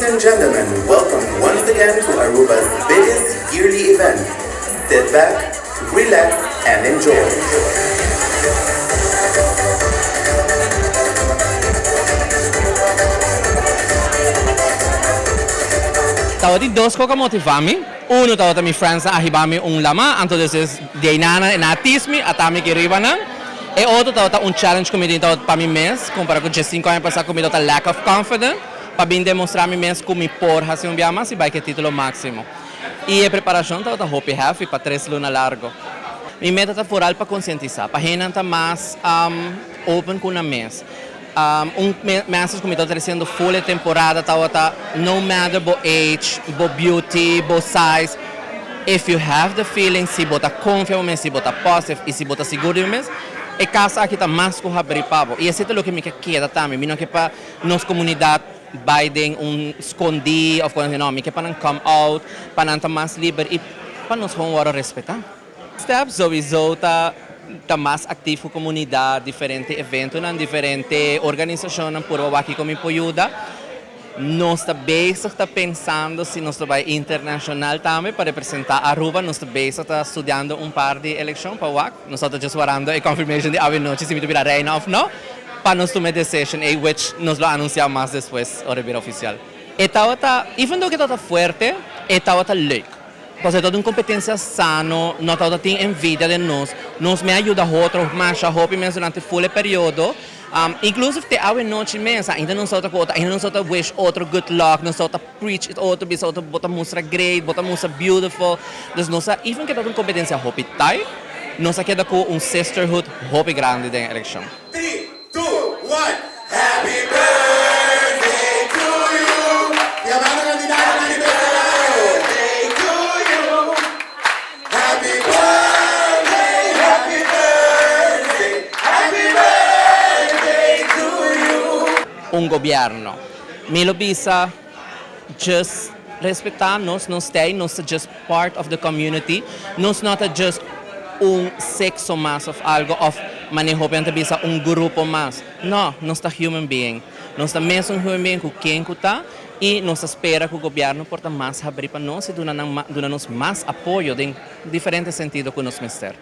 and gentlemen, welcome once again to Aruba's biggest yearly event. Sit back, relax, and enjoy. Tabatin dos cos cu a motiva mi. Uno tabata mi friends a hiba mi un lama, anto despues di eynan nan a tease mi, ata mi ki riba nan. E otro tabata un challenge cu mi tin tabata pa mi mes, compara cu 15 aña pasa cu mi tabata lack of confidence, pa bin demostra mi mes cu mi por haci un biaha mas y bay cu e titulo maximo. Y e preparacion tabata hopi heavy pa 3 luna largo. Mi meta ta vooral pa concientisa, pa hendenan ta mas open cu nan mes. Un message cu mi ta treciendo full e temporada tabata no matter bo age, bo beauty, bo size, if you have the feeling, si bo ta confia bo mes, si bo ta positive y si bo ta sigur di bo mes, e cas aki ta mas cu habri pa bo. Y esey ta loke mi ke keda tambe. Mi no ke pa nos comunidad bay den un scondi of cos, no, mi ke pa nan come out, pa nan ta mas liber y pa nos gewoon wordo respeta. Step sowieso ta mas activo cu comunidad, diferente eventonan, diferente organisacionnan por aki cu mi por yuda. Nos ta bezig ta pensando si nos ta bay internacional tambe pa representa Aruba. Nos ta bezig ta studiando un par di eleccion pa wak. Nos ta just wardando e confirmation di awe nochi si mi ta bira reina of no, pa nos tuma e decision, which nos lo anuncia mas despues ora bira oficial. E tabata, even though cu e fuerte, e tabata leuk. Pasobra ta un competencia sano, no tabata tin envidia den nos. Nos mes a yuda otro, masha hopi mes durante full e periodo. Inclusive te awe nochi mes, ainda nos ta cu, ainda nos ta wish otro good luck, nos ta preach otro, bisa otro bo ta mustra great, bo ta mustra beautiful. Dus nos a, even cu ta un competencia hopi tight, nos a keda cu un sisterhood hopi grandi den eleccion. 3, 2, 1. Happy birthday to you. Yamando candidato Happy to you. Happy birthday, happy birthday, happy birthday to you. Un gobierno. Mi lo bisa just respeta nos, nos t'ey, nos ta just part of the community. Nos no ta just un sexo mas of algo of maneho ta bisa un grupo mas. No, nos ta human being. Nos ta mes un human being cu ken cu ta y nos ta spera cu gobierno por ta mas habri pa nos y duna nos mas apoyo den diferente sentido cu nos mester.